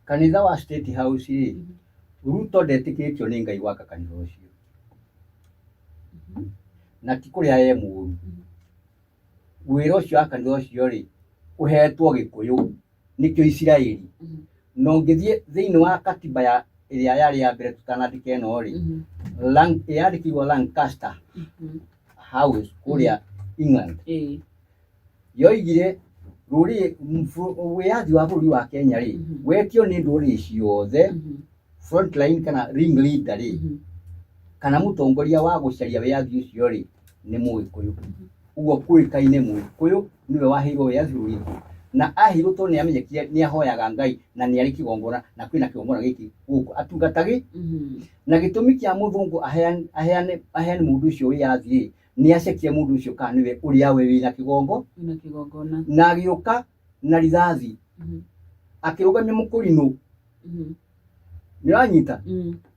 Kanitha wa State House rĩ, Ruto ndetĩkĩrĩtio nĩ Ngai gwaka kanitha ũcio. Na ti kũrĩa e mũru. Wĩra ũcio wa kanitha ũcio rĩ, ũhetwo Gĩkũyũ, nĩkĩo Isiraeli. Na ũngĩthiĩ thĩinĩ wa katiba ya ĩrĩa yarĩ ya mbere tũtanandĩka ĩno rĩ, yandĩkirwo Lancaster House kũrĩa England. Yoigire rũrĩrĩ wĩyathi wa bũrũri wa Kenya rĩ, wetio nĩ ndũrĩrĩ ciothe, frontline kana ring leader rĩ, kana mũtongoria wa gũcaria wĩyathi ũcio rĩ, nĩ Mũgĩkũyũ. Ũguo kũĩkaine Mũgĩkũyũ nĩwe waheirwo wĩyathi bũrũri ũyũ. Na aheirwo tondũ nĩ amenyekire nĩ ahoyaga Ngai na nĩ arĩ kĩgongona na kwĩna kĩgongona gĩkĩ gũkũ atungatagĩ. Na gĩtũmi kĩa mũthũngũ aheane aheane mũndũ ũcio wĩyathi rĩ, nĩ acekire mũndũ ũcio kana nĩwe ũrĩa we wĩna kĩgongo Wĩna kĩgongona. na agĩũka na rithathi akĩrũgamia mũkũrinũ nĩ ũranyita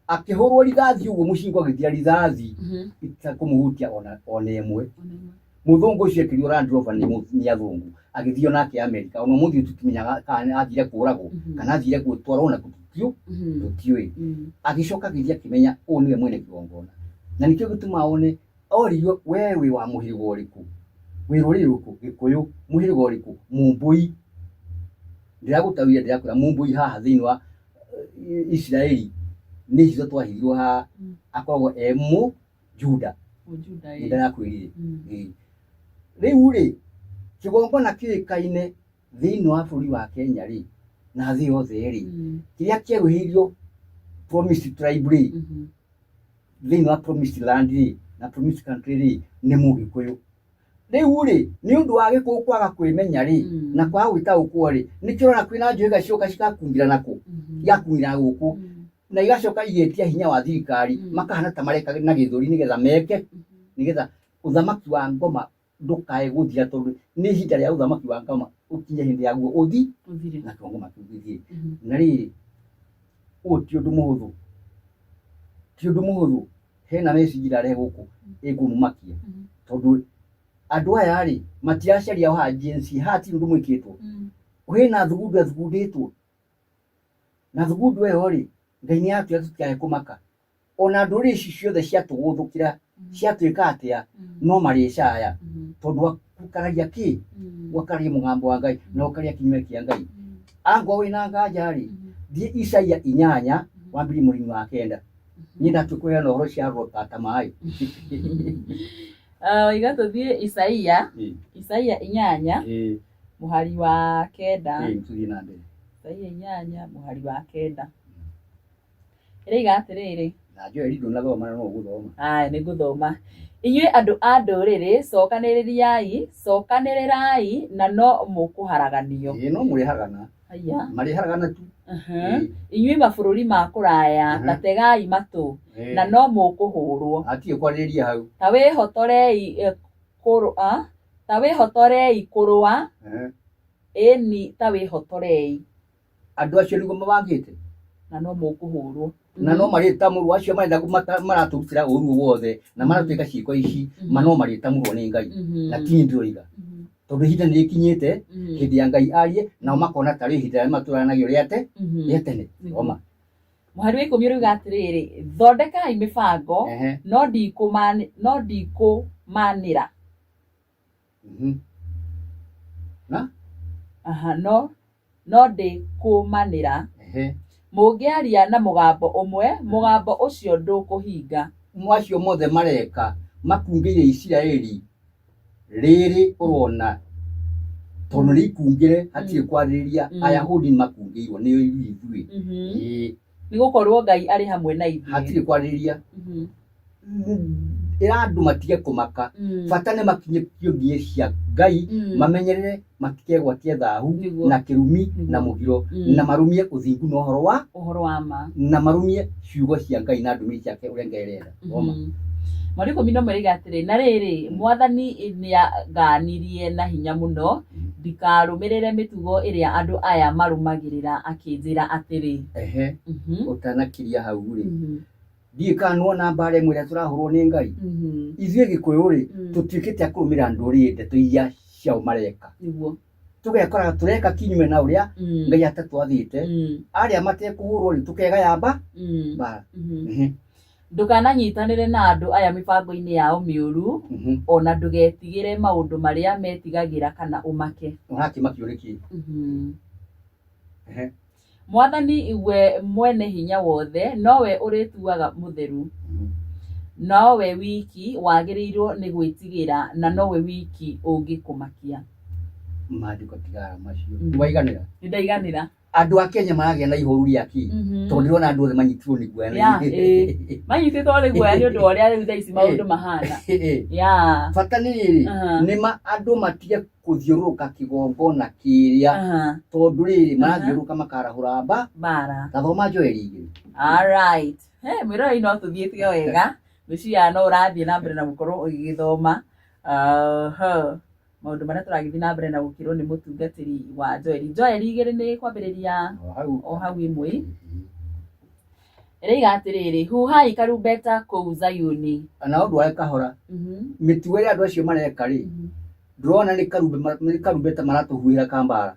akĩhũrwo rithathi ũguo mũcingo agĩthira rithathi itakũmũhutia ona ĩmwe. Ona ĩmwe. Mũthũngũ ũcio ekĩrirwo Land Rover nĩ athũngũ agĩthiĩ onake Amerika. Ona ũmũthĩ ũyũ tũtimenyaga kana athire kũragwo kana athire gũtwarwo na kũ tũtiũĩ. Agĩcoka agĩthiĩ akĩmenya ũyũ nĩwe mwene kĩgongona. Na nĩkĩo gĩtũmaga wone oririo we wĩ wa mũhĩrĩga ũrĩkũ, wĩ rũrĩrĩ rũrĩkũ, Gĩkũyũ, mũhĩrĩga ũrĩkũ, Mũmbũi. Ndĩragũtaũrire ndĩrakwĩra Mũmbũi haha thĩinĩ wa Isiraeli nĩ hitho twahithirwo haha, akoragwo e mũ Juda. Mũjuda, Nĩ ĩĩ. ndĩrakwĩrire. Ĩĩ. Rĩu rĩ, kĩgongona kĩũĩkaine thĩinĩ wa bũrũri wa Kenya rĩ, na thĩ yothe rĩ, kĩrĩa kĩerũhĩirio Promised Tribe rĩ, thĩinĩ wa Promised Land rĩ, na Promised Country rĩ, nĩ Mũgĩkũyũ. Rĩu rĩ, nĩ ũndũ wa Gĩkũyũ kwaga kwĩmenya rĩ, na kwaga gwĩtaũkwo rĩ, nĩkĩo ũrona kwĩna njũhĩga cioka cikakungĩra na kũ? Igakungĩra na gũkũ. Na igacoka igetia hinya wa thirikari, makahana ta mareka na gĩthũri nĩgetha meke, nĩgetha ũthamaki wa ngoma ndũkae gũthira tondũ nĩ ihinda rĩa ũthamaki wa ngoma ũkinye hĩndĩ yaguo ũthi Ũthire. na kĩo ngoma kĩu gĩthire. Na rĩrĩ, ũyũ ti ũndũ mũhũthũ, ti ũndũ mũhũthũ. Hena message irarehe gũkũ ĩkũmũmakia tondũ andũ aya rĩ matiracaria haha Gen Z, haha ti ũndũ mwĩkĩtwo. Hena thugundu ĩthugundĩtwo na thugundu ĩyo rĩ, Ngai nĩ atwĩra tũtikae kũmaka. Ona ndũrĩrĩ ici ciothe ciatũgũthũkĩra ciatuĩka atĩa no marĩcaya tondũ wa gũkararia kĩ? Gũkararia mũgambo wa Ngai na gũkararia kinyua kĩa Ngai. Angorwo wĩna nganja rĩ, thiĩ Isaia 8 wambĩrĩrie mũhari wa 9. Niĩ ndatua kũheana ũhoro cia rota ta maĩ. Oiga tũthiĩ Isaia, Isaia 8 mũhari wa 9. Tũthiĩ na mbere. Isaia 8 mũhari wa 9. Ĩroiga atĩrĩrĩ. Na Joeli ndũnathoma na no ũgũthoma. Haya, nĩ ngũthoma. Inyuĩ andũ a ndũrĩrĩ, cokanĩrĩriai, cokanĩrĩrai, na no mũkũharaganio. Ĩĩ no mũrĩharagana. Haya. Marĩharagana tu. Inyuĩ mabũrũri ma kũraya, ta tegai matũ, na no mũkũhũrwo. Hatirĩ kwarĩrĩria hau. Ta wĩhotorei kũrũa, ta wĩhotorei kũrũa, ĩni ta wĩhotorei. Andũ acio nĩguo mabangĩte. Na no mũkũhũrwo. Na no marĩtamũrwo acio marenda maratũrutĩra ũru ũyũ wothe na maratwĩka ciĩko ici, ma no marĩtamũrwo nĩ Ngai. Na ti niĩ ndĩroiga. Tondũ ihinda nĩ rĩkinyĩte hĩndĩ ya Ngai arie nao makona tarĩ ihinda rĩrĩa matũranagio rĩa te rĩa tene. Thoma. Mũhari wa 10 ũroiga atĩrĩrĩ, thondekai mĩbango, no ndikũmanĩra. Na? Aha, no no ndĩkũmanĩra. Mũngĩaria na mũgambo ũmwe, mũgambo ũcio ndũkũhinga. Macio mothe mareka makungĩire Isiraeli rĩrĩ ũrona tondũ nĩ ikungĩre hatirĩ kwarĩrĩria Ayahudi nĩ makungĩirwo nĩ ithuĩ. Ĩĩ. Nĩ gũkorwo Ngai arĩ hamwe na ithuĩ. Hatirĩ kwarĩrĩria. Ĩra andũ matige kũmaka. Bata nĩ makinye nginya cia Ngai, mamenyerere matikegwatie thahu na kĩrumi na mũgiro, na marũmie ũthingu na ũhoro wa ũhoro wa ma, na marũmie ciugo cia Ngai na ndũmĩrĩri ciake ũrĩa Ngai arenda. Thoma. Mweri 11 rĩga atĩrĩ, na rĩrĩ, Mwathani nĩangaanirie na hinya mũno ndikarũmĩrĩre mĩtugo ĩrĩa andũ aya marũmagĩrĩra, akĩnjĩra atĩrĩ. Ehe, ũtanakiria hau rĩ, ndiũĩ kana nĩwona mbara ĩmwe ĩrĩa tũrahũrwo nĩ Ngai. Ithuĩ Gĩkũyũ rĩ, tũtuĩkĩte a kũrũmĩrĩra ndũrĩrĩ ndeto iria ciao mareka. Nĩguo. Tũgekoraga tũreka kinyume na ũrĩa Ngai atatwathĩte. Arĩa matekũhũrwo rĩ, tũkegaya mba mbara. Ndũkananyitanĩre na andũ aya mĩbango-inĩ yao mĩũru, o na ndũgetigĩre maũndũ marĩa metigagĩra kana ũmake. Ũrakĩmakio nĩkĩ? Ehe. Mwathani we mwene hinya wothe nowe ũrĩtuaga mũtheru, nowe wiki wagĩrĩirwo nĩ gwĩtigĩra na nowe wiki ũngĩkũmakia. Maandĩko tigara macio. Nĩwaiganĩra? Nĩndaiganĩra. Andũ a Kenya maragĩa na ihoru rĩa kĩ? Tondũ ndĩrona andũ othe manyitirwo nĩ guoya. Ya, ĩĩ. Manyitĩtwo nĩ guoya nĩ ũndũ wa ũrĩa rĩu thaa ici maũndũ mahana. Ya. Bata nĩ rĩrĩ, nĩ ma andũ matige kũthiũrũrũka kĩgongona kĩrĩa, tondũ rĩrĩ, marathiũrũrũka makarahũra mba Mbara. Ta thoma Joeli 2. Alright. He, mwĩrorei no tũthiĩte o wega. Ngwĩciria no ũrathiĩ na mbere na gũkorwo ũgĩgĩthoma. Aha. Maũndũ marĩa tũragĩthiĩ na mbere na gũkĩrwo nĩ mũtungatĩri wa Joeli. Joeli 2 nĩ kwambĩrĩria O hau. O hau ĩmwe. Ĩroiga atĩrĩrĩ, huhai karumbeta kũu Zayuni. Na ũndũ wa kahora, mĩtugo ĩrĩa andũ acio mareka rĩ, ndũrona nĩ karumbe nĩ karumbeta maratũhuhĩra ka mbara?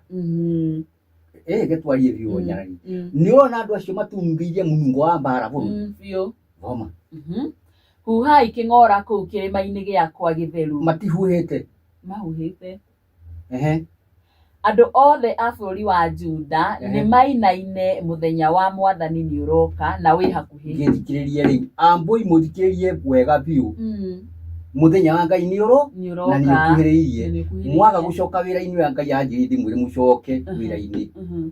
Ĩ gĩtwarie biũ, nyarari. Nĩ ũrona andũ acio matungĩirie mũnungo wa mbara bũrũri? Biũ. Thoma. Huhai kĩng'ora kũu kĩrĩma-inĩ gĩakwa gĩtheru. Matihuhĩte? Mahuhĩte. Ehe. Andũ othe a bũrũri wa Juda nĩ mainaine, mũthenya wa mwathani nĩ ũroka na wĩ hakuhĩ. Gĩthikĩrĩrie rĩu, ambũi, mũthikĩrĩrie wega biũ. Mũthenya wa Ngai nĩ ũro Nĩ na ũroka. Nĩ ũkuhĩrĩirie. Na nĩ ũkuhĩrĩirie. Mwaga gũcoka wĩra-inĩ ũrĩa Ngai anjĩrĩire ndĩmwĩre mũcoke wĩra-inĩ,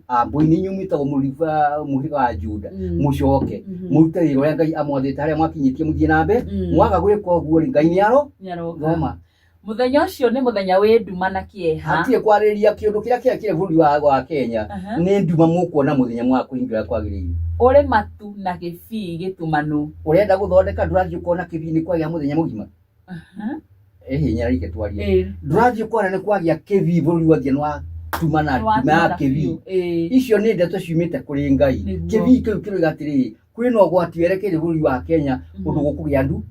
ambũi, nĩ inyuĩ mwĩtagwo mũhĩrĩga wa Juda, mũcoke mũrute wĩra ũrĩa Ngai amwathĩte, harĩa mwakinyĩtie mũthiĩ na mbere. Mwaga gwĩka ũguo rĩ, Ngai nĩ aro Nĩ aroka. Thoma. Mũthenya ũcio nĩ mũthenya wĩ nduma na kĩeha. Hatirĩ kwarĩrĩria kĩũndũ kĩrĩa kĩrekire bũrũri wa Kenya. Nĩ nduma mũkuona mũthenya mwaga kũhingia ũrĩa kwagĩrĩire. Ũrĩ matu na gĩbii gĩtumanu. Ũrenda gũthondeka, ndũrathiĩ ũkona kĩbii nĩ kwagĩa mũthenya mũgima? Ĩhĩ, nyararike twarie. Ndũrathiĩ ũkona nĩ kwagĩa kĩbii, bũrũri wothe nĩ watuma na nduma ya kĩbii? Icio nĩ ndeto ciumĩte kũrĩ Ngai. Kĩbii kĩu kĩroiga atĩrĩrĩ, kwĩna ũgwati werekeire bũrũri wa Kenya, ũndũ gũkũgĩa ndu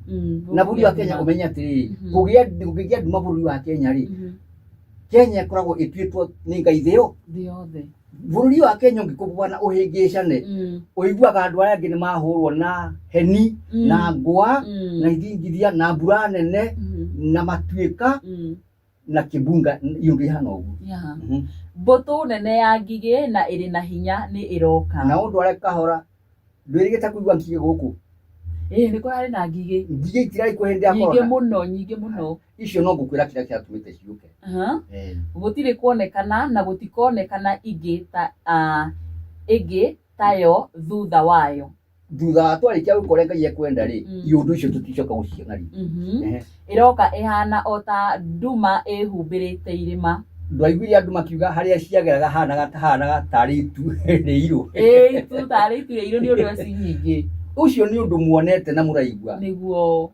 na bũrũri wa Kenya. Ũmenye atĩrĩrĩ, kũgĩa kũngĩgĩa nduma bũrũri wa Kenya rĩ, Kenya ĩkoragwo ĩtuĩtwo nĩ Ngai thĩ yo. Thĩ yothe. Bũrũri wa Kenya ũngĩkũbũa na ũhĩngĩcane, ũiguaga andũ arĩa angĩ nĩ mahũrwo na heni na ngwa na ithingithia na mbura nene na matuĩka na kĩmbunga, iũndũ ihana ũguo. Mbũtũ nene ya ngigĩ na ĩrĩ na hinya nĩ ĩroka. Na ũndũ arĩa kahora, ndwĩrĩgĩte kũigua ngigĩ gũkũ? Ĩĩ, nĩ kũrarĩ na ngigĩ. Ngigĩ itirarĩ kuo hĩndĩ ya Nyingĩ corona? mũno, nyingĩ mũno. Icio no ngũkwĩra kĩrĩa kĩratũmĩte ciũke. Gũtirĩ kuonekana na gũtikonekana ingĩ ta ĩngĩ tayo thutha wayo. Thutha wa twarĩkia gwĩka ũrĩa Ngai ekwenda rĩ, iũndũ icio tũticoka gũciona rĩ. Ĩroka ĩhana o ta nduma ĩhumbĩrĩte irĩma. Ndwaiguire andũ makiuga harĩa ciageraga hanaga tarĩ itu rĩirũ? Ĩĩ, itu tarĩ itu rĩirũ nĩ ũndũ wa ci nyingĩ. Ũcio nĩ ũndũ muonete na mũraigua. Nĩguo.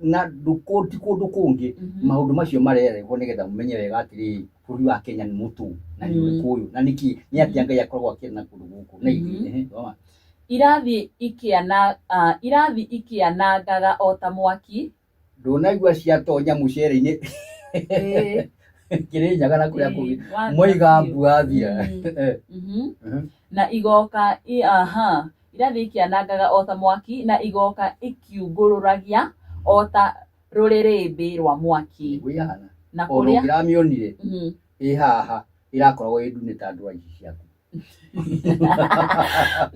Na ti kũndũ kũngĩ. Maũndũ macio marerehwo nĩgetha mũmenye wega atĩrĩrĩ, bũrũri wa Kenya nĩ mũtũ na nĩ ũrĩkũ ũyũ na nĩkĩ nĩ atĩa Ngai akoragwo akĩenda na kũndũ gũkũ na ithuĩ. Ehe, thoma. Irathiĩ ikĩanangaga o ta mwaki. Ndũnaigua ciatonya mũcere-inĩ Kĩrĩnyaga na kũrĩa kũngĩ, moiga mbu athira. Na igoka aha irathiĩ ikĩanangaga o ta mwaki na igoka ikiungũrũragia o ta rũrĩrĩmbĩ rwa mwaki. Nĩguo ihana. Na Ona kũrĩa ũngĩramĩonire ĩ haha, ĩrakoragwo ĩ ndune ta ndwara ici ciaku.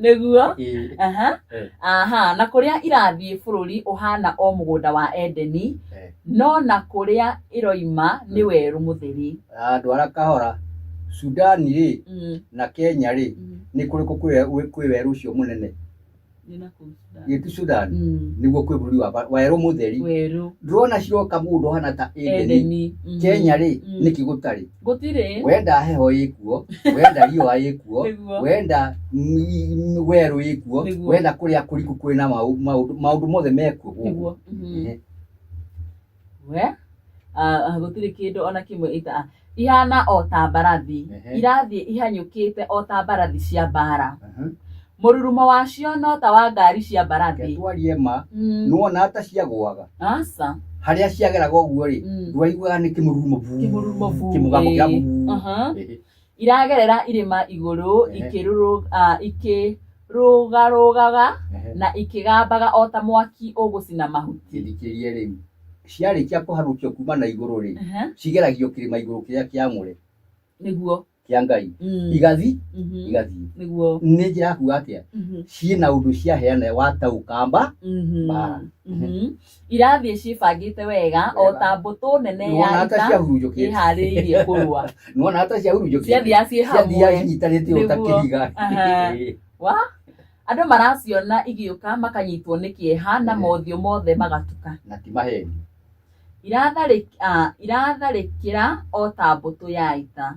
Nĩguo. Ĩĩ. Aha. Aha, na kũrĩa irathiĩ bũrũri ũhana o mũgũnda wa Edeni, no na kũrĩa ĩroima nĩ werũ mũtheri. Ndwara kahora, Sudani rĩ na Kenya rĩ, nĩ kũrĩkũ kwĩ werũ ũcio mũnene? Nĩ na kũu Sudan. Gĩtu Sudan nĩguo kwĩ bũrũri wa werũ mũtheri. Werũ. Ndũrona ciroka mũgũnda ũhana ta Edeni? Edeni. Kenya rĩ, nĩkĩ gũtarĩ? Gũtirĩ. Wenda heho ĩkuo, wenda riũa ĩkuo, wenda werũ ĩkuo, wenda kũrĩa kũriku kwĩna maũndũ mothe mekuo gũkũ. Nĩguo. We gũtirĩ kĩndũ ona kĩmwe ita ihana o ta mbarathi. Irathiĩ ihanyũkĩte o ta mbarathi cia mbara. Mũrurumo wacio no ta wa ngari cia mbarathi. Twarie ma, nĩwona ta ciagũaga? Aca. Harĩa ciageraga ũguo rĩ, ndwaiguaga nĩ kĩmũrurumo buu, Kĩmũrurumo buu, kĩmũgambo kĩa buu. Iragerera irĩma igũrũ ikĩrũgarũgaga na ikĩgambaga o ta mwaki ũgũcina mahuti. Gĩthikĩrie rĩu, ciarĩkia kũharũkio kuma na igũrũ rĩ, cigeragio kĩrĩma igũrũ kĩrĩa kĩamũre kĩa Ngai, igathi igathiĩ. Nĩ njĩra ya kuga atĩa? Ciĩna ũndũ ciaheana wa taũkamba mbara. Irathiĩ ciĩbangĩte wega o ta mbũtũ nene ya Nĩwona ata ita ciahurunjũkĩte? ĩharĩrĩirie kũrũa. Nĩwona ata ciahurunjũkĩte? Ciathiaga ciĩ hamwe. Ciathiaga cinyitanĩte ũũ ta kĩhiga. Wa andũ maraciona igĩũka makanyitwo nĩ kĩeha na mothiũ mothe magatuka. Na ti maheni. Iratharĩkĩra o ta mbũtũ ya ita.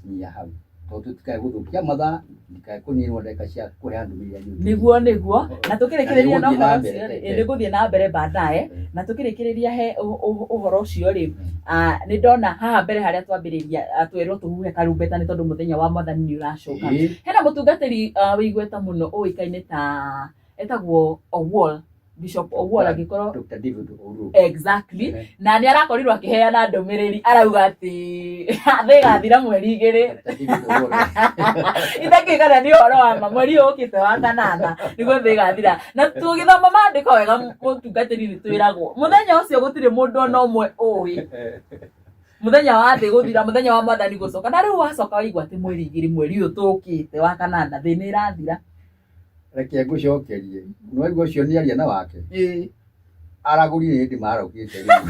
Kinyia hau tondũ tũtikae gũthũkia mathaa, ndikae kũninwo ndagĩka cia kũheana ndũmĩrĩri ya nyũmba. Nĩguo nĩguo, na tũkĩrĩkĩrĩria Na na nĩgũthiĩ na ũhoro mbere, ũcio rĩ, reke. nĩgũthiĩ na mbere baadaye, na tũkĩrĩkĩrĩria he ũhoro ũcio rĩ, nĩ ndona haha mbere harĩa twambĩrĩria, twerwo tũhuhe karumbeta nĩ tondũ mũthenya wa mwathani nĩ ũracoka. Hena mũtungatĩri wĩ igweta mũno ũĩkaine ta etagwo Owuor, Bishop Owuor angĩkorwo Dr. David Owuor. Exactly. Na nĩ arakorirwo akĩheana ndũmĩrĩri arauga atĩ thĩ ĩgathira mweri 2. Dr. David Owuor. Itakĩũĩ kana nĩ ũhoro wa ma, mweri ũyũ ũkĩte wa kanana nĩguo thĩ ĩgathira. Na tũgĩthoma maandĩko wega mũtungatĩri nĩ twĩragwo mũthenya ũcio gũtirĩ mũndũ ona ũmwe ũĩ mũthenya wa thĩ gũthira, mũthenya wa mwathani gũcoka. Na rĩu wacoka waigua atĩ mweri 2 mweri ũyũ tũkĩte wa kanana thĩ nĩ ĩrathira. Reke ngũcokerie, nĩwaigua ũcio nĩaria na wake? Aragũri nĩ hĩndĩ marokĩte rĩu.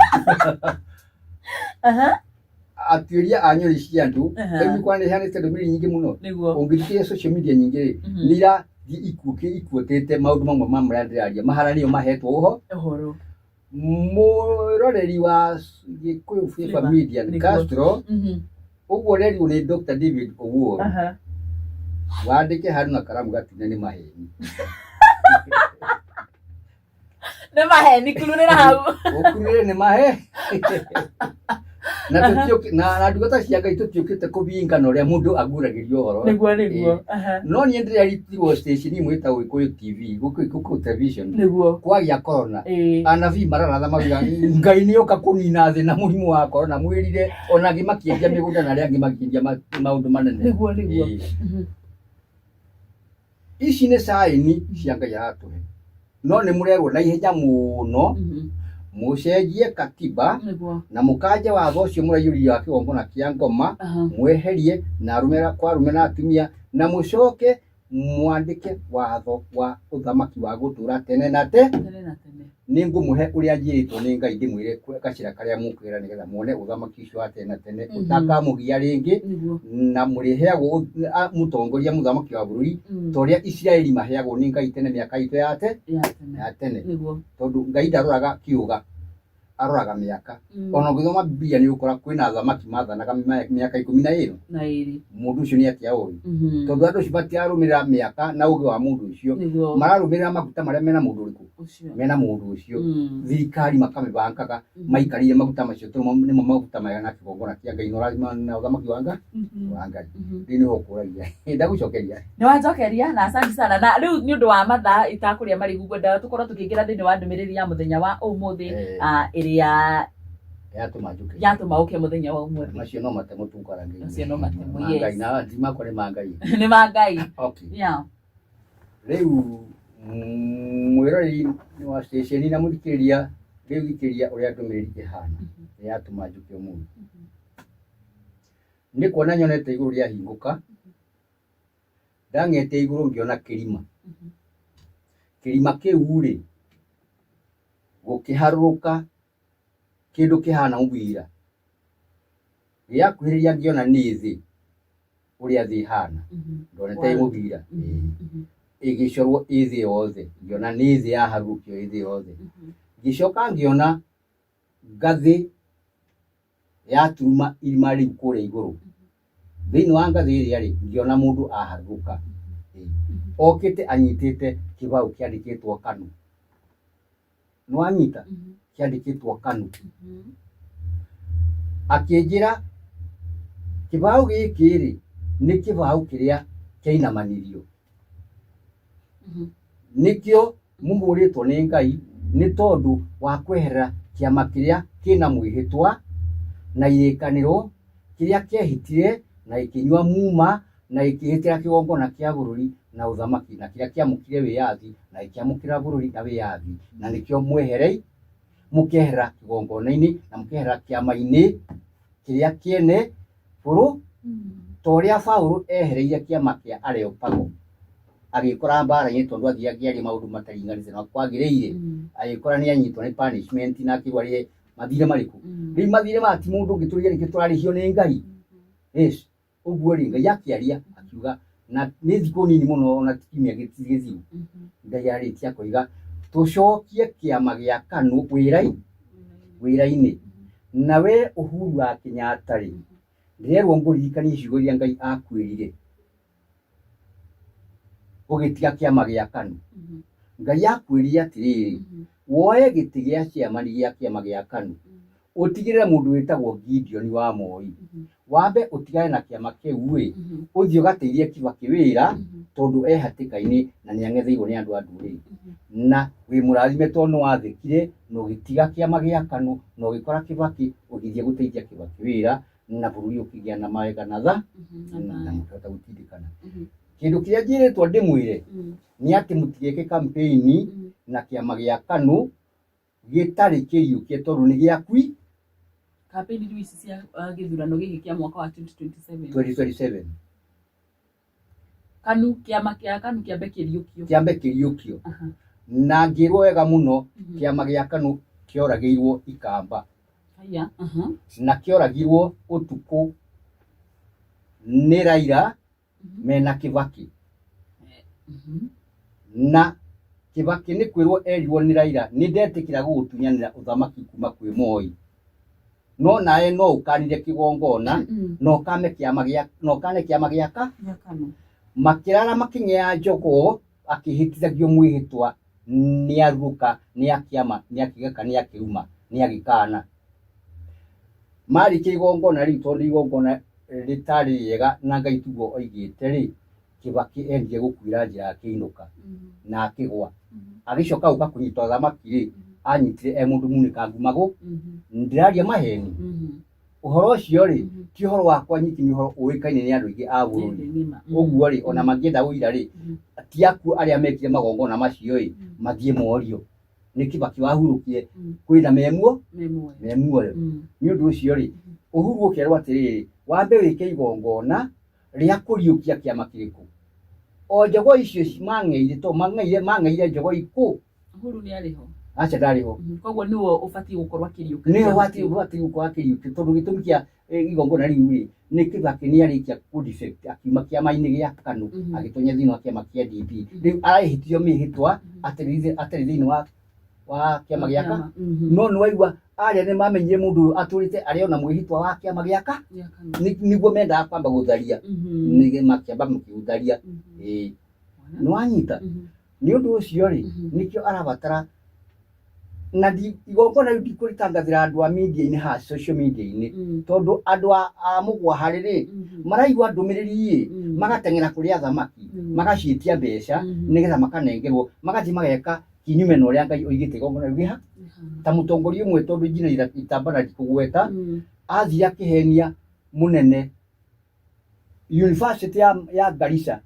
Atuĩria a nyoni cia andũ, rĩu nĩkwa nĩheanĩte ndũmĩrĩri nyingĩ mũno. Ũngĩthikĩrĩria social media nyingĩ rĩ, nĩ irathiĩ ikuũtĩte maũndũ mamwe ma marĩa ndĩraria, mahana nĩo mahetwo ũhoro. Mwĩroreri wa Gĩkũyũ Flavour Flavour, Media Castro, ũguo ũrerirwo nĩ Dr. David Owuor, wandĩke handũ na karamu gatune nĩ maheni. Nĩ maheni, kururĩra hau. Ũkururĩre nĩ mahe. Na tũtiũkĩ- na na ndungata cia Ngai tũtiũkĩte kũbinga na ũrĩa mũndũ aguragĩrio ũhoro. Nĩguo nĩguo. No niĩ ndĩraritirwo station ĩmwe ĩtagwo Gĩkũyũ TV, Gĩkũyũ Television. Kwagĩa corona. Anabii mararatha maruga Ngai nĩ oka kũnina thĩ na mũrimũ wa corona, mwĩrire ona angĩ makĩendia mĩgũnda na arĩa angĩ makĩendia maũndũ manene. Nĩguo nĩguo. Ici nĩ caĩni cia Ngai aratũhe, no nĩ mũrerwo na ihenya mũno mũcenjie katiba na mũkanje watho ũcio mũraiyũria wa kĩgongona kĩa ngoma, mweherie na arũme kwa arũme na atumia, na mũcoke mwandĩke watho wa ũthamaki wa gũtũra tene na te. Tene na tene. Nĩ ngũmũhe ũrĩa njĩrĩtwo nĩ Ngai ndĩmwĩre gacĩra karĩa mũkwĩra nĩgetha muone ũthamaki ũcio wa tene na tene ũtakamũgia rĩngĩ, na mũrĩheagwo mũtongoria mũthamaki wa bũrũri ta ũrĩa Isiraeli maheagwo nĩ Ngai tene mĩaka itũ ya te ya tene. Tondũ Ngai ndaroraga kĩũga, aroraga mĩaka. Ona ũngĩthoma Bibilia nĩ ũgũkora kwĩna athamaki mathanaga mĩaka 12. Na ĩrĩ. Mũndũ ũcio nĩ atĩa ũĩ? Tondũ andũ acio matirarũmĩrĩra mĩaka na ũgĩ wa mũndũ ũcio. Mararũmĩrĩra maguta marĩa mena mũndũ ũrĩkũ? Mena mũndũ ũcio. Thirikari makamĩbangaga maikarĩire maguta macio tondũ nĩmo maguta maya na kĩgongona kĩa Ngai na ũrathima na ũthamaki wa Ngai. Wa Ngai. Rĩu nĩho ũkũragia. Ndagũcokeria. Nĩ wanjokeria na asante sana. Na rĩu nĩ ũndũ wa mathaa itakũrĩa marĩgu ngwendaga tũkorwo tũkĩingĩra thĩinĩ wa ndũmĩrĩri ya mũthenya wa ũmũthĩ, ĩrĩa Yatũma njũke. Yatũma ũke mũthenya wa ũmũthĩ. Macio no matemo tũkwaranĩria. Macio no matemo, Ma yes. Ngai, na ti makwa nĩ ma Ngai. Nĩ ma Ngai. Okay. Rĩu mwĩroreri wa station na mũthikĩrĩria, rĩu thikĩrĩria ũrĩa ndũmĩrĩri ĩhana ĩrĩa yatũma njũke ũmũthĩ. Nĩ kuona nyonete igũrũ rĩahingũka, ndang'ete igũrũ ngĩona kĩrima. Kĩrima kĩu rĩ, gũkĩharũrũka kĩndũ kĩhana mũbira. Gĩakuhĩrĩria ngĩona nĩ thĩ, ũrĩa thĩ ĩhana. Ndonete ĩ mũbira. Ĩgĩcorwo ĩ thĩ yothe, ngĩona nĩ thĩ yaharũrũkio ĩ thĩ yothe. Ngĩcoka ngĩona ngathĩ yaturuma irima rĩu kũrĩa igũrũ. Thĩinĩ wa ngathĩ ĩrĩa rĩ, ngĩona mũndũ aharũrũka. Okĩte anyitĩte kĩbaũ kĩandĩkĩtwo KANU. Nĩwanyita? Kĩandĩkĩtwo KANU. Akĩnjĩra kĩbaũ gĩkĩ rĩ, nĩ kĩbaũ kĩrĩa kĩainamanirio. Nĩkĩo mũhũrĩtwo nĩ Ngai nĩ tondũ wa kweherera Kĩama kĩrĩa kĩna mwĩhĩtwa na irĩkanĩro, kĩrĩa kĩehĩtire na gĩkĩnyua muma na gĩkĩhĩtĩra kĩgongona kĩa bũrũri na ũthamaki, na kĩrĩa kĩamũkire wĩyathi na gĩkĩamũkĩra bũrũri na wĩyathi, na nĩkĩo mweherei mũkehera kĩgongona-inĩ na mũkehera kĩama-inĩ kĩrĩa kĩene bũrũ ta ũrĩa Paũlũ ehereire kĩama kĩa Areopago agĩkora mbara-inĩ tondũ athiĩ akĩaria maũndũ mataringanĩte na kwagĩrĩire, agĩkora nĩ anyitwo nĩ punishment na akĩrwo arĩhe mathirĩ marĩkũ. Rĩu mathirĩ maya ti mũndũ ũngĩ tũrĩhe nĩkĩo tũrarĩhio nĩ Ngai. Yes. Ũguo rĩ, Ngai akĩaria akiuga na nĩ thikũ nini mũno ona ti kiumia gĩthiru, Ngai arĩtie akoiga tũcokie kĩama gĩa KANU wĩra-inĩ. Na we Uhuru wa Kenyatta rĩ, ndĩrerwo ngũririkanie ciugo iria Ngai akwĩrire ũgĩtiga kĩama gĩa KANU. Ngai akwĩrire atĩrĩrĩ, woe gĩtĩ gĩa chairman gĩa kĩama gĩa KANU, ũtigĩrĩre mũndũ wĩtagwo Gideon wa Moi, wambe ũtigane na kĩama kĩu ĩ, ũthiĩ ũgateithie Kibaki wĩra tondũ e hatĩka-inĩ na nĩ ang'etheirwo nĩ andũ a ndũrĩrĩ. Na wĩ mũrathime tondũ nĩ wathĩkire na ũgĩtiga kĩama gĩa KANU na ũgĩkora Kibaki ũgĩthiĩ gũteithia Kibaki wĩra na bũrũri ũkĩgĩa na mawega na tha na mũkĩhota gũtindĩkana. Kĩndũ kĩrĩa njĩrĩtwo ndĩmwĩre nĩ atĩ mũtigeke campaign na kĩama gĩa KANU gĩtarĩ kĩriũkie tondũ nĩ gĩakui. Campaign rĩu ici cia gĩthurano gĩkĩ kĩa mwaka wa 2027. 2027. KANU, kĩama kĩa KANU kĩambe kĩriũkio. Kĩambe kĩriũkio. Na ngĩrwo wega mũno, kĩama gĩa KANU kĩoragĩirwo Ikamba. Haya. Na kĩoragirwo ũtukũ nĩ Raila mena Kibaki. Na Kibaki nĩ kwĩrwo erirwo nĩ Raila, nĩ ndetĩkĩra gũgũtunyanĩra ũthamaki kuma kwĩ Moi. No nawe no ũkanire kĩgongona na ũkame kĩama gĩa na ũkane kĩama gĩaka. Gĩa KANU. Makĩrara makĩng'ea njogoo akĩhĩtithagio mwĩhĩtwa nĩ arurũka nĩ akĩama nĩ akĩgeka nĩ akĩruma nĩ agĩkana. Marĩkia igongona rĩu tondũ igongona rĩtarĩ rĩega na Ngai tiguo oigĩte rĩ, Kibaki endire gũkuĩra njĩra akĩinũka na akĩgwa. Agĩcoka gũka kũnyita ũthamaki rĩ, anyitire e mũndũ munĩkangu magũ. Ndĩraria maheni? Ũhoro ũcio rĩ, ti ũhoro wakwa nyiki, nĩ ũhoro ũĩkaine nĩ andũ aingĩ a bũrũri. Ũguo rĩ, ona mangĩenda ũira rĩ, ti akuũ arĩa mekire magongona macio ĩ, mathiĩ morio. Nĩ Kibaki wahurũkire, kwĩna memuo me muoyo. Nĩ ũndũ ũcio rĩ, Uhuru ũkerwo atĩrĩrĩ, wambe wĩke igongona rĩa kũriũkia kĩama kĩrĩkũ? O jogoo icio mang'eire, to mang'eire, mang'eire jogoo ikũ? Uhuru nĩ arĩ ho. Aca ndarĩ ho. Koguo nĩwe ũbatiĩ gũkorwo akĩriũka. Nĩwe ũbatiĩ gũkorwo akĩriũkia tondũ gĩtũmi kĩa igongona rĩu rĩ, nĩ Kibaki nĩ arĩkia kũ defect akiuma kĩama-inĩ gĩa KANU agĩtonya thĩinĩ wa kĩama kĩa DP. Rĩu arehĩtithio mĩhĩtwa atarĩ thĩinĩ wa kĩama gĩa KANU. No nĩ waigua arĩa nĩ mamenyire mũndũ ũyũ atũrĩte arĩ ona mwĩhĩtwa wa kĩama gĩa KANU. Nĩguo mendaga kwamba gũtharia. Nĩ makĩamba makĩũtharia. Ĩĩ. Nĩ wanyita? Nĩ ũndũ ũcio rĩ, nĩkĩo arabatara na igongona rĩu ndikũrĩtangathĩra andũ a media-inĩ haha social media-inĩ, tondũ andũ a mũgwaharĩ rĩ, maraigua ndũmĩrĩri ĩ, magateng'era kũrĩ athamaki, magaciĩtia mbeca nĩgetha makanengerwo, magathiĩ mageka kinyume na ũrĩa Ngai oigĩte igongona rĩu rĩha. Ta mũtongoria ũmwe tondũ njina itambana ndikũgweta, athire akĩhenia mũnene university ya Garissa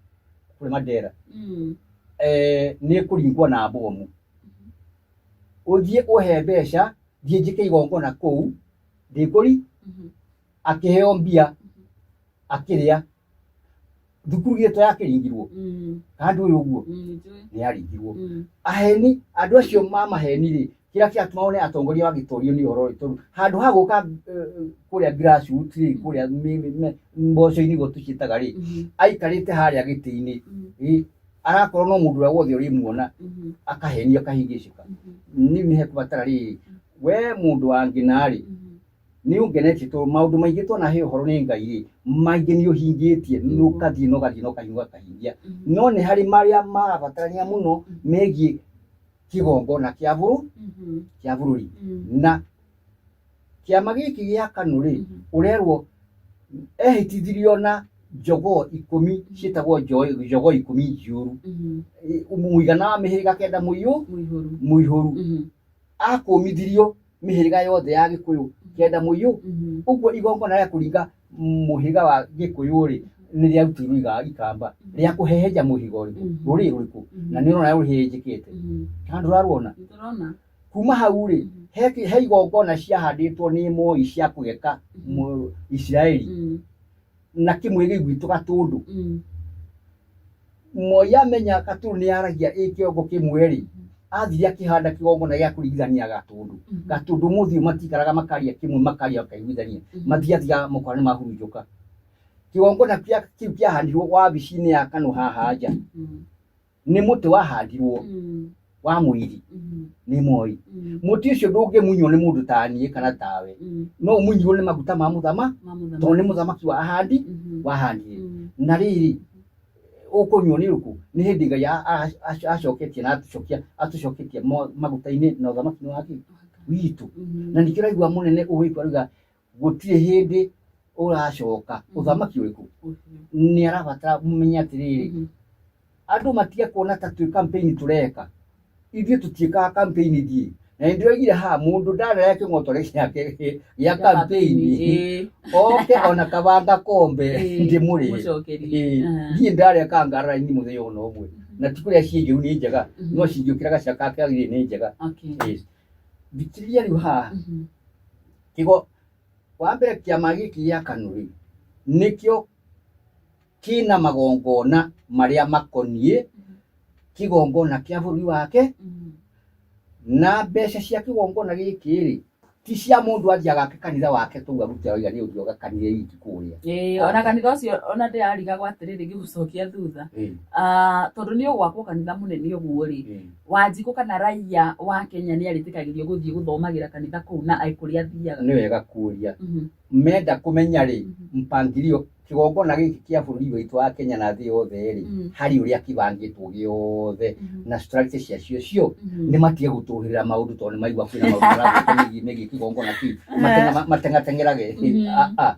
kũrĩa Mandera, nĩ ĩkũringwo na bomu, ũthiĩ ũhe mbeca thiĩ njĩke igongona kũu ndĩkũri. Akĩheo mbia akĩrĩa thukuru githĩ to yakĩringirwo kana ndũĩ ũguo? Nĩ yaringirwo. Aheni andũ acio mamaheni rĩ, kĩrĩa kĩratũma wone atongoria magĩtorio nĩ ũhoro rĩ, tondũ handũ ha gũka kũrĩa grassroots rĩ, kũrĩa mboco-inĩ ũguo tũciĩtaga rĩ, aikarĩte harĩa gĩtĩ-inĩ ĩ, arakorwo no mũndũ ũrĩa wothe ũrĩmuona akahenio akahĩngĩcĩka. Rĩu nĩ hekũbatara rĩrĩ, we mũndũ wa ngĩna rĩ, nĩ ũngenetie tondũ maũndũ maingĩ twanahe ũhoro nĩ Ngai rĩ, maingĩ nĩ ũhingĩtie, nĩ ũkathiĩ na ũgathiĩ na ũkahingia ũkahingia, no nĩ harĩ marĩa marabatarania mũno megiĩ kĩgongona kĩa kĩa bũrũri na kĩama gĩkĩ gĩa KANU rĩ, ũrerwo ehĩtithirio na jogoo 10 ciĩtagwo jogoo 10 njiũru, mũigana wa mĩhĩrĩga 9 mũihũru. Akũmithirio. Mĩhĩrĩga yothe ya Gĩkũyũ kĩenda mũiyũ. Ũguo igongona rĩa kũringa mũhĩrĩga wa Gĩkũyũ rĩ, nĩ rĩarutirwo ikamba rĩa kũhehenja mũhĩrĩga ũrĩkũ, rũrĩrĩ rũrĩkũ, na nĩ ũrona rũhehenjekete. Kana ndũraruona? Nĩtũrona. Kuma hau rĩ, he igongona ciahandĩtwo nĩ Moi cia kũgeka Isiraeli na kĩmwe gĩgwitũ Gatũndũ. Moi amenya Gatũndũ nĩ yaragia ĩ kĩongo kĩmwe rĩ, athire akĩhanda kĩgongona gĩa kũringithania Gatũndũ. Gatũndũ ũmũthĩ ũyũ matikaraga makaria kĩmwe, makaria makaiguithania, mathiathiaga mũkora nĩ mahurunjũka. Kĩgongona kĩu kĩahandirwo wabici-inĩ ya KANU haha nja, nĩ mũtĩ wahandirwo wa mũiri nĩ Moi. Mũtĩ ũcio ndũngĩmunywo nĩ mũndũ ta niĩ kana tawe, no ũmunyirwo nĩ maguta ma mũthama, tondũ nĩ mũthamaki wa ahandi wahandire. Na rĩrĩ, ũkũnyuo nĩ ũrĩkũ? Nĩ hĩndĩ Ngai acoketie na atũcoketie maguta-inĩ na ũthamaki-inĩ wake witũ. Na nĩkĩo ũraigua mũnene ũgĩkua arauga gũtirĩ hĩndĩ ũracoka ũthamaki ũrĩkũ. Nĩ arabatara mũmenye atĩrĩrĩ, andũ matige kuona ta twĩ campaign tũreka. Ithuĩ tũtiĩkaga campaign ithuĩ. Na nĩ ndĩroigire haha mũndũ ndanarĩa kĩng'otore gĩake gĩa campaign oke ona kabanga kombe ndĩmũrĩhe. Mũcokerie. Niĩ ndarĩa kangaraini mũthenya ona ũmwe. Na ti kũrĩa ciĩ njũru nĩ njega, no cingĩũkĩra gacĩra ka kagĩrĩire nĩ njega. Yes. Thikĩrĩria rĩu haha. Kĩgo wa mbere kĩama gĩkĩ gĩa KANU rĩ, nĩkĩo kĩna magongona marĩa makoniĩ kĩgongona kĩa bũrũri wake, na mbeca cia kĩgongona gĩkĩ rĩ, ti cia mũndũ athiĩ agake kanitha wake tũu arute oiga nĩ ũthiĩ kanitha iki kũrĩa. Ĩĩ, ona kanitha ũcio ona ndĩrarigagwo atĩrĩrĩ ngĩgũcokia thutha. Ah, tondũ nĩ ũgwakwo kanitha mũnene ũguo rĩ, Wanjikũ kana raia wa Kenya nĩ arĩtĩkagĩrio gũthiĩ gũthomagĩra kanitha kũu na kũrĩa athiaga? Nĩ wega kũria. Menda kũmenya rĩ, mpangilio kĩgongona gĩkĩ kĩa bũrũri witũ wa Kenya na thĩ yothe rĩ, harĩ ũrĩa kĩbangĩtwo gĩothe na structure ciacio cio, nĩ matige gũtũhĩrĩra maũndũ tondũ nĩ maigua kwĩna maũndũ marathũka megiĩ kĩgongona kĩu, mateng'ateng'erage. Ah, ah.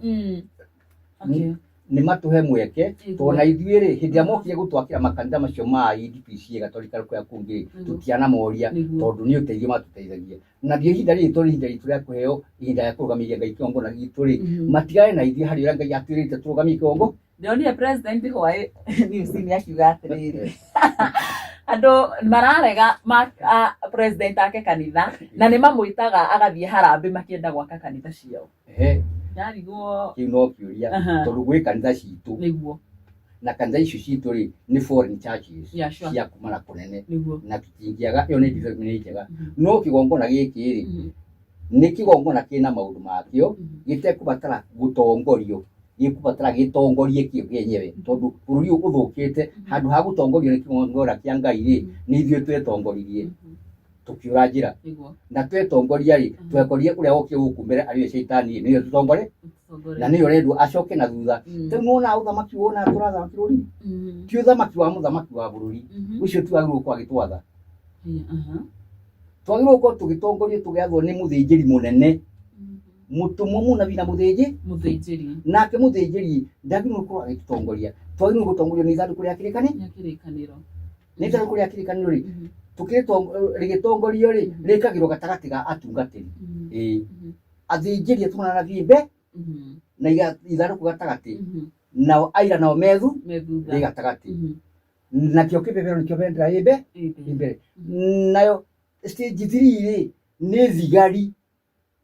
Nĩ matũhe mweke, tondũ na ithuĩ rĩ, hĩndĩ ĩrĩa mokire gũtwakĩra makanitha macio ma EDPCA Gatolika kũrĩa kũngĩ rĩ, tũtianamoria, tondũ nĩ ũteithio matũteithagia. Na ndio ihinda rĩrĩ tondũ ihinda ritũ rĩa kũheo ihinda rĩa kũrũgamĩria Ngai kĩgongona gitũ rĩ, matigane na ithuĩ harĩ ũrĩa Ngai atwĩrĩte tũrũgamie kĩgongo. Ndĩronire president hwaĩ news-inĩ akiuga atĩrĩrĩ, andũ mararega president ake kanitha na nĩ mamwĩtaga agathiĩ harambĩ makĩenda gwaka kanitha ciao. Ndarigwo. Kĩu no kĩũria, tondũ gwĩ kanitha citũ na kanitha icio citũ rĩ, nĩ foreign churches cia kuma na kũnene, na tũtingĩaga, ĩyo nĩ development, nĩ njega, no kĩgongona gĩkĩ rĩ, nĩ kĩgongona kĩna maũndũ makĩo, gĩtekũbatara gũtongorio, gĩkũbatara gĩtongorie kĩo kĩenyewe, tondũ bũrũri ũyũ ũthũkĩte, handũ ha gũtongorio nĩ kĩgongona kĩa Ngai rĩ, nĩ ithuĩ twetongoririe tũkĩũra njĩra. Na twetongoria rĩ, twekorire ũrĩa wokire gũkũ mbere arĩ we caitani rĩ, nĩwe tũtongore na nĩwe ũrendwo acoke na thutha. Rĩu nĩwona ũthamaki wona tũrathamakĩrwo rĩ, ti ũthamaki wa mũthamaki wa bũrũri ũcio, ti wagĩrĩirwo gũkorwo agĩtwatha. Twagĩrĩirwo gũkorwo tũgĩtongorio, tũgĩathwo nĩ mũthĩnjĩri mũnene, mũtũmwo, mũnabii na mũthĩnjĩ mũthĩnjĩri. Nake mũthĩnjĩri ndagĩrĩirwo gũkorwo agĩtũtongoria, twagĩrĩirwo gũtongorio nĩ ithandũkũ rĩa kĩrĩkanĩro. Rĩa kĩrĩkanĩro. Nĩ ithandũkũ rĩa kĩrĩkanĩro rĩ, rĩgĩtongorio rĩ, rĩkagĩrwo gatagatĩ ga atungatĩri, ĩĩ, athĩnjĩri atũmana na thiĩ mbe na ithandũkũ gatagatĩ, nao aira nao methu me thutha. Rĩ gatagatĩ, nakĩo kĩbebero nĩkĩo bendera ĩ Ĩ mbere, nayo stage 3 rĩ, nĩ thigari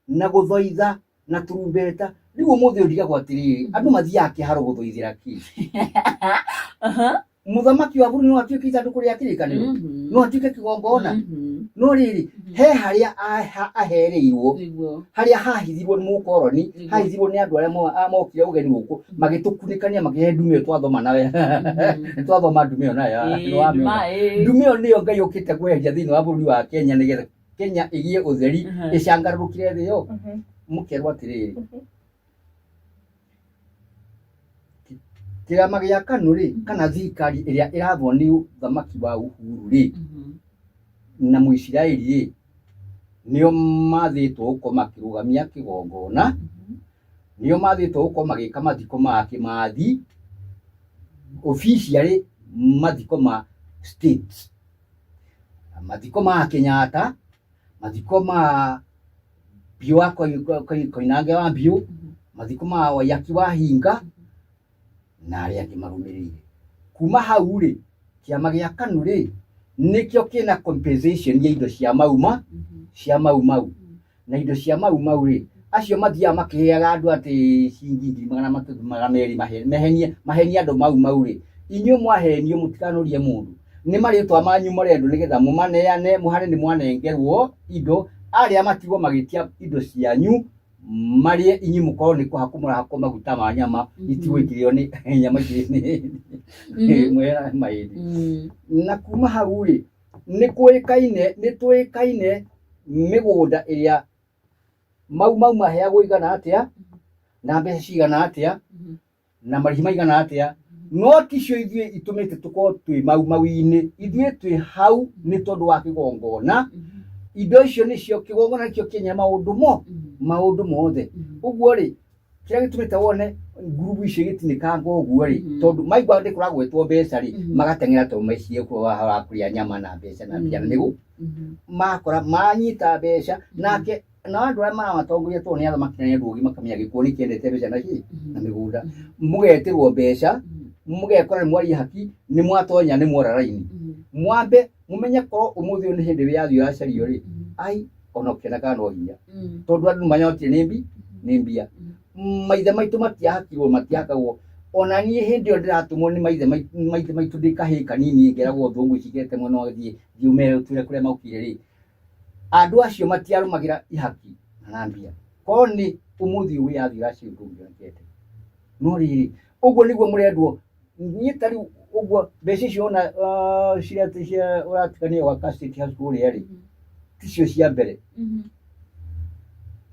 na gũthoitha na turumbeta. Rĩu ũmũthĩ ũndigagwo atĩrĩrĩ, andũ mathiaga kĩharo gũthoithĩra kĩ? Mũthamaki wa bũrũri no atuĩke ithandũkũ rĩa kĩrĩkanĩro, no atuĩke kĩgongona, no rĩrĩ, he harĩa ahereirwo, harĩa hahithirwo nĩ mũkoroni, hahithirwo nĩ andũ arĩa mokire ũgeni gũkũ magĩtũkunĩkania, makĩhe ndume ĩyo twathoma nawe. Nĩ twathoma ndume ĩyo nayo, nĩwamĩona. Ndume ĩyo nĩyo Ngai ũkĩte kweheria thĩinĩ wa bũrũri wa Kenya nĩgetha Kenya ĩgĩe ũtheri, ĩcangarũrũkire thĩ yo. Mũkerwo atĩrĩrĩ, kĩama gĩa KANU rĩ, kana thirikari ĩrĩa ĩrathwo nĩ ũthamaki wa Uhuru rĩ, na Mũisiraeli rĩ, nĩo mathĩtwo gũkorwo makĩrũgamia kĩgongona, nĩo mathĩtwo gũkorwo magĩka mathiko ma Kĩmathi, officially mathiko ma state, mathiko ma Kenyatta, mathiko ma Mbiũ wa Koinange wa Mbiũ, mathiko ma Waiyaki wa Hinga na arĩa angĩ marũmĩrĩire. Kuma hau rĩ, kĩama gĩa KANU rĩ, nĩkĩo kĩna compensation ya indo cia mauma cia mau mau na indo cia mau mau rĩ, acio mathiaga makĩheaga andũ atĩ ciringi ngiri 300 200 mahenie mahenie andũ mau mau rĩ, inyuĩ mwahenio mũtikanũrie mũndũ, nĩ marĩtwa manyu marendwo nĩgetha mũmaneane mũhane nĩ mwanengerwo indo, arĩa matigwo magĩtia indo cianyu marĩe inyuĩ mũkorwo nĩ kũhakwo mũrahakwo maguta ma nyama itigwo ikĩrĩo nĩ nyama ici nĩ mwera mahĩndĩ. Na kuma hau rĩ, nĩ kũĩkaine nĩ tũĩkaine mĩgũnda ĩrĩa mau mau maheagwo igana atĩa na mbeca cigana atĩa na marĩhi maigana atĩa, no ticio ithuĩ itũmĩte tũkorwo twĩ mau mau-inĩ. Ithuĩ twĩ hau nĩ tondũ wa kĩgongona. Indo icio nĩcio kĩgongona nĩkĩo kĩenye maũndũ mo maũndũ mothe. Ũguo rĩ, kĩrĩa gĩtũmĩte wone ngurubu icio igĩtinĩkanga ũguo rĩ, tondũ maigua nĩ kũragwetwo mbeca rĩ, magateng'era tondũ mecirie wa kũrĩa nyama na mbeca na mbia na mĩgũ makora manyita mbeca nake na andũ arĩa maramatongoria tondũ nĩ athamaki na nĩ andũ ogĩ makamenya gĩkuũ nĩ kĩendete mbeca na kĩ na mĩgũnda. Mũgetĩrwo mbeca, mũgekora nĩ mwaria haki, nĩ mwatonya, nĩ mwora raini. Mwambe mũmenye korwo ũmũthĩ ũyũ nĩ hĩndĩ wĩyathi ũracario rĩ, ai ona ũkĩonaga no hinya tondũ andũ manyotire nĩ mbi nĩ mbia. Maithe maitũ matiahakirwo, matiahakagwo. Ona niĩ hĩndĩ ĩyo ndĩratũmwo nĩ maithe maitũ, maithe maitũ ndĩ kahĩĩ kanini ngeragwo thũngũ ici ngete mwena wa thiĩ thiĩ ũmere ũtwĩre kũrĩa maukire rĩ, andũ acio matiarũmagĩra ihaki na mbia. Korwo nĩ ũmũthĩ ũyũ wĩyathi ũracario ndũngĩonekete. No rĩrĩ, ũguo nĩguo mũrendwo. Niĩ ta rĩu ũguo mbeca icio ona ciria cia ũratigania gwaka State House kũrĩa rĩ, ticio cia mbere.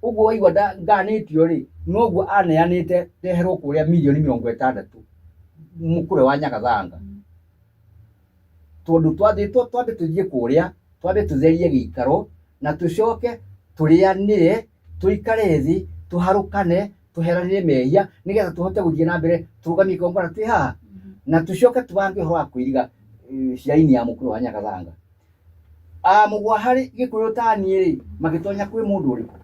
Ũguo waigua nganĩtio rĩ, noguo aneanĩte ndeherwo kũrĩa mirioni 60 mũkũrwe wa Nyagathanga. Tondũ twathĩtwo twambe tũthiĩ kũrĩa, twambe tũtherie gĩikaro na tũcoke tũrĩanĩre, tũikare thĩ, tũharũkane, tũheranĩre mehia nĩgetha tũhote gũthiĩ na mbere tũrũgamie kĩgongona twĩ haha na tũcoke tũbange ũhoro wa kwĩriga ciaini ya mũkũrũ wa Nyagathanga. Mũgwa harĩ Gĩkũyũ ta niĩ rĩ, magĩtonya kwĩ mũndũ ũrĩkũ?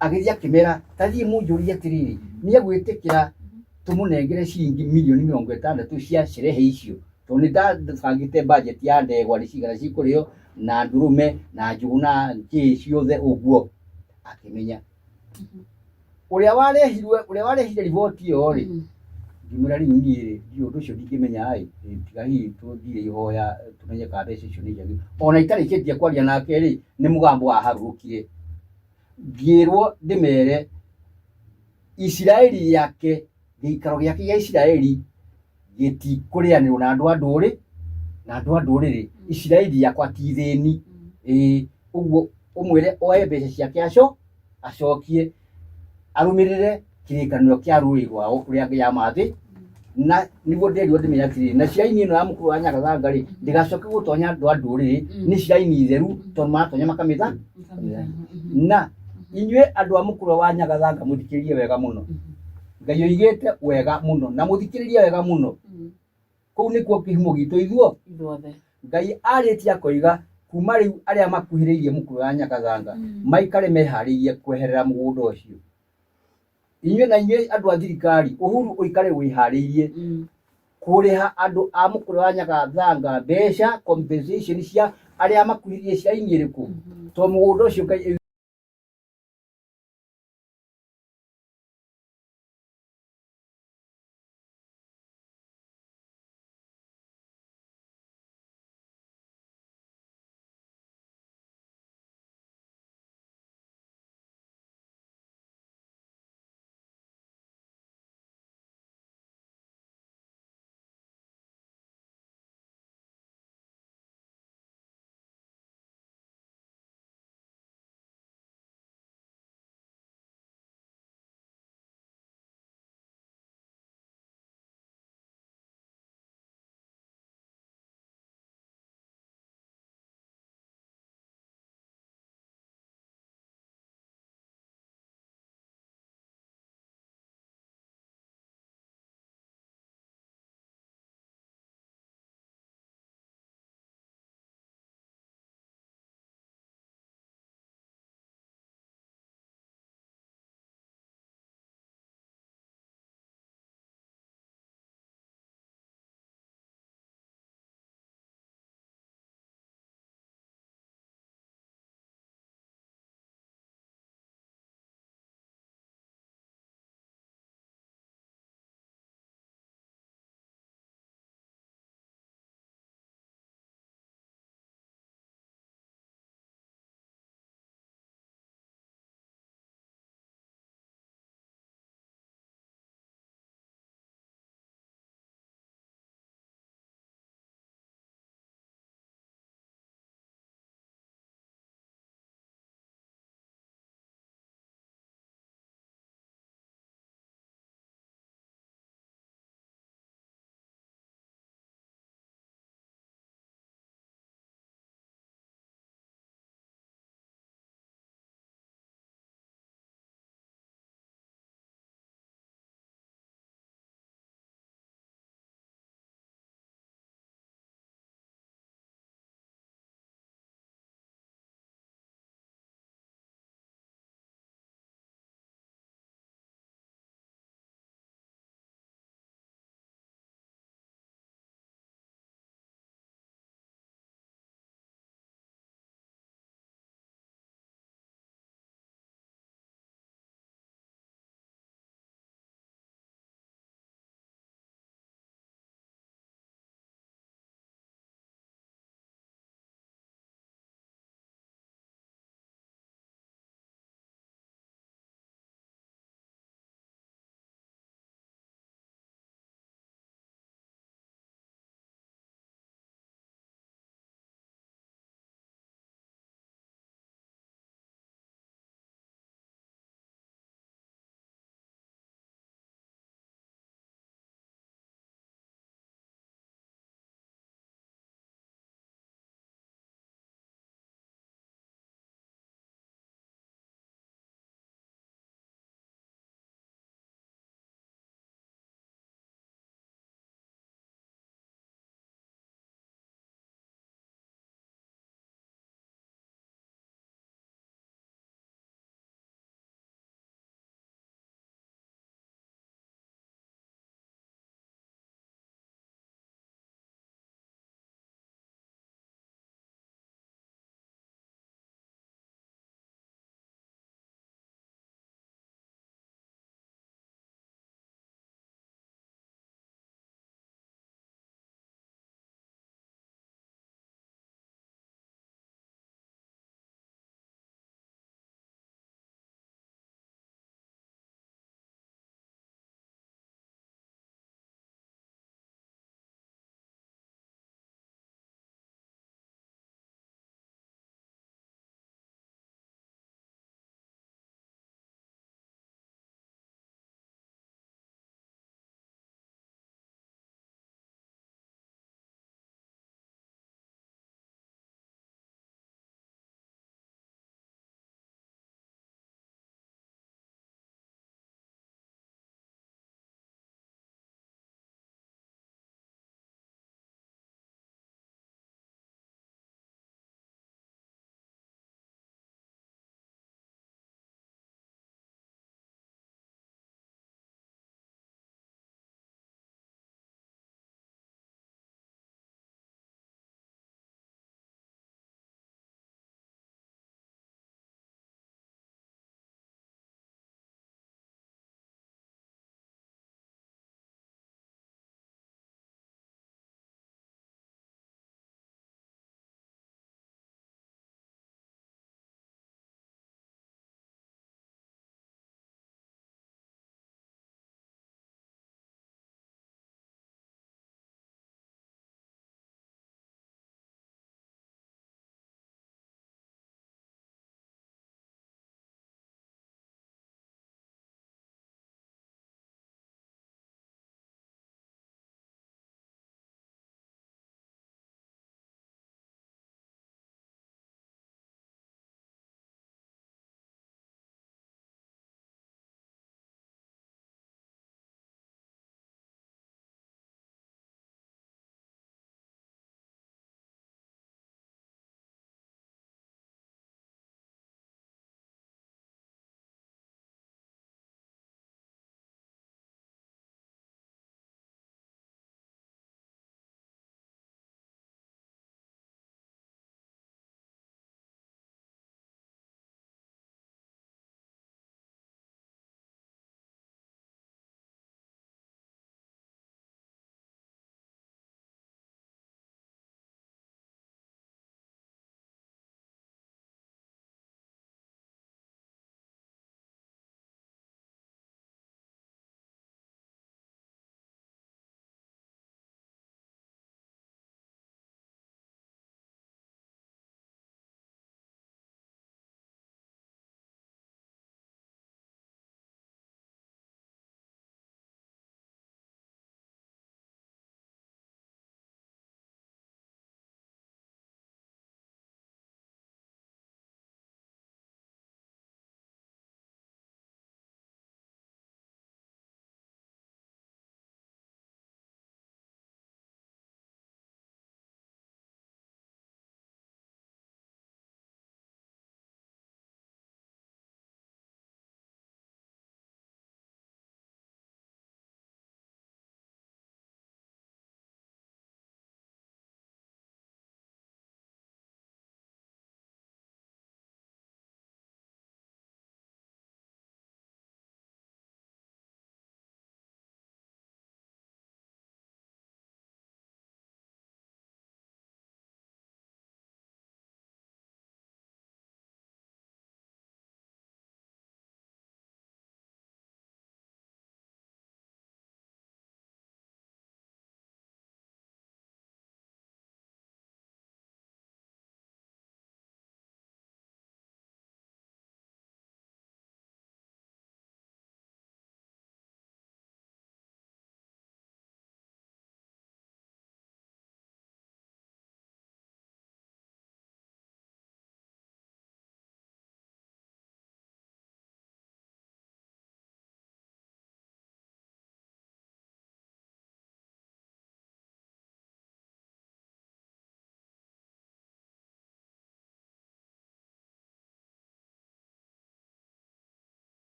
Agĩthiĩ akĩmera, ta thiĩ mũnjũrie atĩrĩrĩ, nĩ egwĩtĩkĩra tũmũnengere ciringi mirioni 60 cia sherehe icio? Tondũ nĩ ndabangĩte budget ya ndegwa nĩ cigana cikũrĩo na ndũrũme na njũgũ na kĩ ciothe ũguo. Akĩmenya ũrĩa warehirwe, ũrĩa warehire riboti ĩyo rĩ, ngĩmwĩra rĩu niĩ rĩ, ndiũĩ ũndũ ũcio ndingĩmenya ĩ, tiga hihi tũthire ihoya tũmenye kana mbeca icio nĩ njagĩrĩru. Ona itarĩkĩtie kwaria nake rĩ, nĩ mũgambo waharũrũkire. Ngĩrwo ndĩmere Isiraeli yake, gĩikaro gĩake gĩa Isiraeli gĩtikũrĩanĩrwo na andũ a ndũrĩ na andũ a ndũrĩrĩ. Isiraeli yakwa ti thĩni. Ĩĩ, ũguo ũmwĩre oe mbeca ciake aco acokie arũmĩrĩre kĩrĩkanĩro kĩa rũĩ rwao rũrĩa Ngai amathĩ na nĩguo nderirwo ndĩmere atĩrĩrĩ, na ciaini ĩno ya mũkũrũ wa Nyagathanga rĩ, ndĩgacoke gũtonya andũ a ndũrĩrĩ, nĩ ciaini theru tondũ maratonya makamĩtha. Na inyuĩ andũ a mũkũrũ wa Nyagathanga mũthikĩrĩrie wega mũno, Ngai oigĩte wega mũno na mũthikĩrĩrie wega mũno, kũu nĩkuo kĩhumo gitũ ithuo ithuothe. Ngai arĩtie akoiga kuma rĩu arĩa makuhĩrĩirie mũkũrũ wa Nyagathanga maikare meharĩirie kweherera mũgũnda ũcio. Inyuĩ na inyuĩ andũ a thirikari, Uhuru ũikare wĩharĩirie kũrĩha andũ a mũkũrũ wa Nyagathanga mbeca compensation cia arĩa makuhĩrĩirie ciaini ĩrĩkũ, tondũ mũgũnda ũcio Ngai.